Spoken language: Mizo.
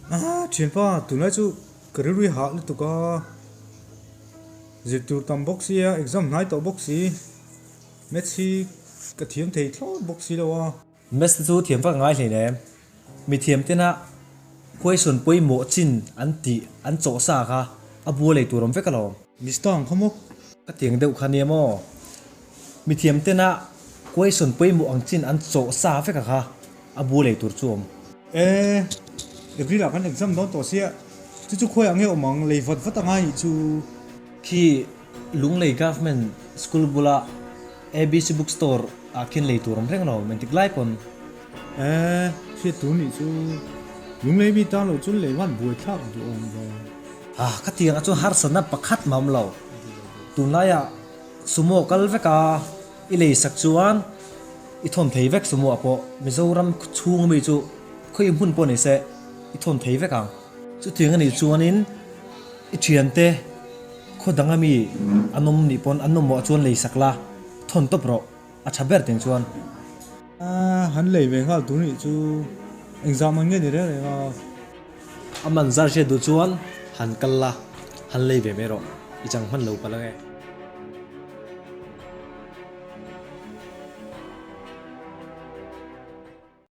A thianpa, tunlai chu ka rilru hah lutuk a, zirtur tam bawk sia, exam hnai tawh bawk si, maths hi ka thiam thei thlawt bawk si lo a. Maths te chu thiam vak a ngai hlei nem. Mithiam tena question pawimawh chin an tih an chawh sa kha a bua lei tur awm vek alawm. Mista ang kha maw? Ka tiang deuh kha nia maw? Mithiam tena question pawimawh ang chin an chawh sa vek a kha a bua lei tur chu awm. E, April ah kan exam dawn tawh sia, chu chu khawiah nge awm ang, lei vat vat a ngai nih chu. Khi Lunglei Government School bula ABC Book Store ah khian lei tur awm reng lo, engtik lai pawn. E, hriat tur nih chu Lunglei mi tan lo chuan lei van buai thlak duh awm ve. Ah, khatiang ah chuan harsatna pakhat mah awm lo. Tunlaiah sumo kal vek a, i lei sak chuan i thawn thei vek sumo ah pawh Mizoram chhung ami chu khawi hmun pawh ni se i thawn thei vek ang. Chutiang anih chuanin i thiante khaw dang ami an awm nih pawn an awmawh chuan lei sak la, thawn tawp rawh, a tha ber tiang chuan. Han lei ve nghal tur nih chu engzah man nge ni reng reng a. A man zar hriat duh chuan han kal la, han lei ve mai rawh, i chang hman lo palh ange.